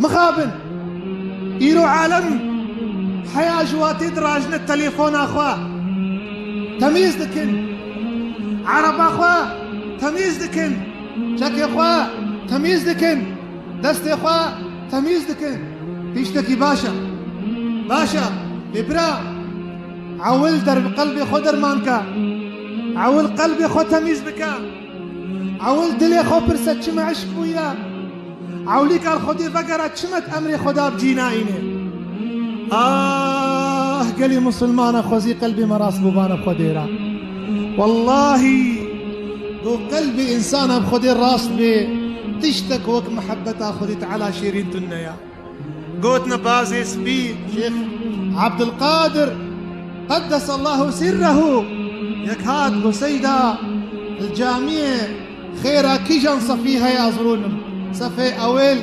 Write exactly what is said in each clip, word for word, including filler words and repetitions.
Mixabin. Îro alem heya ji watê dirajine telefona xwe temîz dikin. Ereba xwe temîz dikin. Çekê xwe temîz dikin. Destê xwe temîz dikin. Tiştekî baş e. Baş e. Lê bira, ewil der-, qelbê xwe derman ke. Ewil qelbê xwe temîz bike. Ewil dilê xwe pirse çima eşq bûye. Ewlî kar Xwedê vegera çima di emrê Xweda bi cî nayîne. Ah, gelî misilmana xwezî qelbê me rast bû bana Xwedê re. Wellahî, ku qelbê însana bi Xwedê rast bê, tiştek wek mihebeta Xwedê Teala şêrîn tune ya. Gotine bazê spî, Şêx Abdulqadir, qeddesallahu sirrehu, yek hat got, Seyda, li camiyê xêra kîjan sefî heye ez rûnim? Sefê ewêl,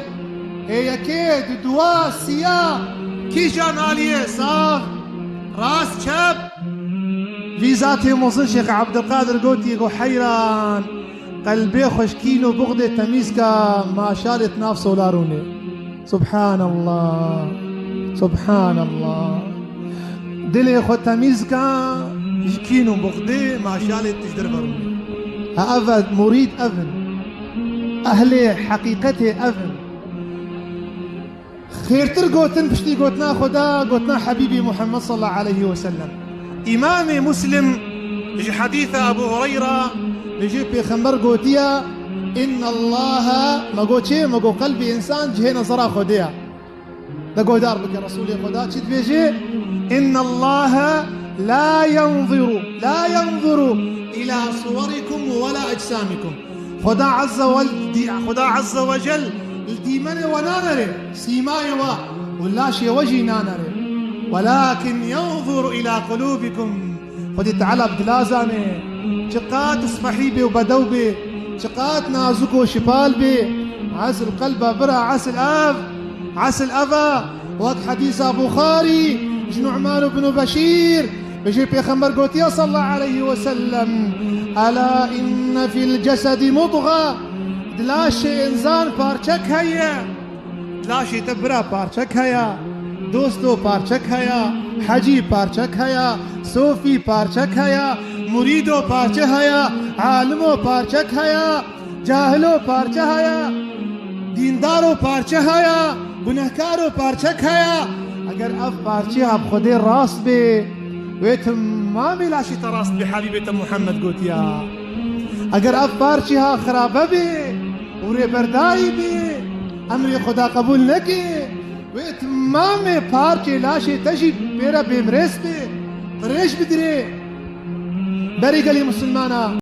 ê yekê, du dua, siya, kîjan aliyê, sax, rast, çep? Vî zatê mezin Şêx Abdulqadir gotiye, got, heyran, qelbê xwe ji kîn û buxdê temîz ke, maşalê di nav sola rûnê. Subhanallah. Subhanallah. Dilê xwe temîz ke, ji kîn û buxdê, maşalê tişt derve rûnê. Ha, ev e, murîd ev in. Ehlê heqîqetê ev in. Xêrtir gotin piştî gotina Xweda, gotina Hebîbî Muhammed sallallahu aleyhi ve sellem. Îmamê Muslim ji hedîsa Ebu Hureyra dibêje, Pêxember gotiye, Inna Allahe, me got çi? Me got qelbê însan cihê nezera Xwedê ye. De guhdar bike Resûlê Xweda çi dibêje? Inna Allahe la yanzuru, la yanzuru ila suwarikum ve la ecsamîkum. Xweda Azze ve, dî-, Xweda Azze ve Cel li dîmenê we nanere, sîmayê we û laşê we jî nanere. Welakin yanzuru ila qulûbikum. Xwedê Teala bi dila zane. Çiqat spehî bê û bedew bê, çiqat nazik û şipal bê. Esil qelbe bira, esil ev, esil ev e. Wek hedîsa Buxarî ji Nu'man ibn Beşîr, bêje Pêxember gotiye sallallahu aleyhi ve sellem, Ela inne fil cesedi mudga, di laşê însan parçek heye. Di laşê te bira parçek heye, dosto parçek heye, hecî parçek heye, sofî parçek heye, murîdo parçe heye, alimo parçek heye, cahilo parçe heye, dîndaro parçe heye, gunehkaro parçek heye. Eger ev parçeya bi Xwedê rast bê, wê timamê laşê te rast bê, Habîbê te Muhammed gotiya. Eger ev parçeya xirabe bê û rêberdayî bê, emrê Xweda qebûl neke, wê timamê parçê laşê te jî pê re bêmirês bê, qirêj bigirê. Berî gelî misilmana.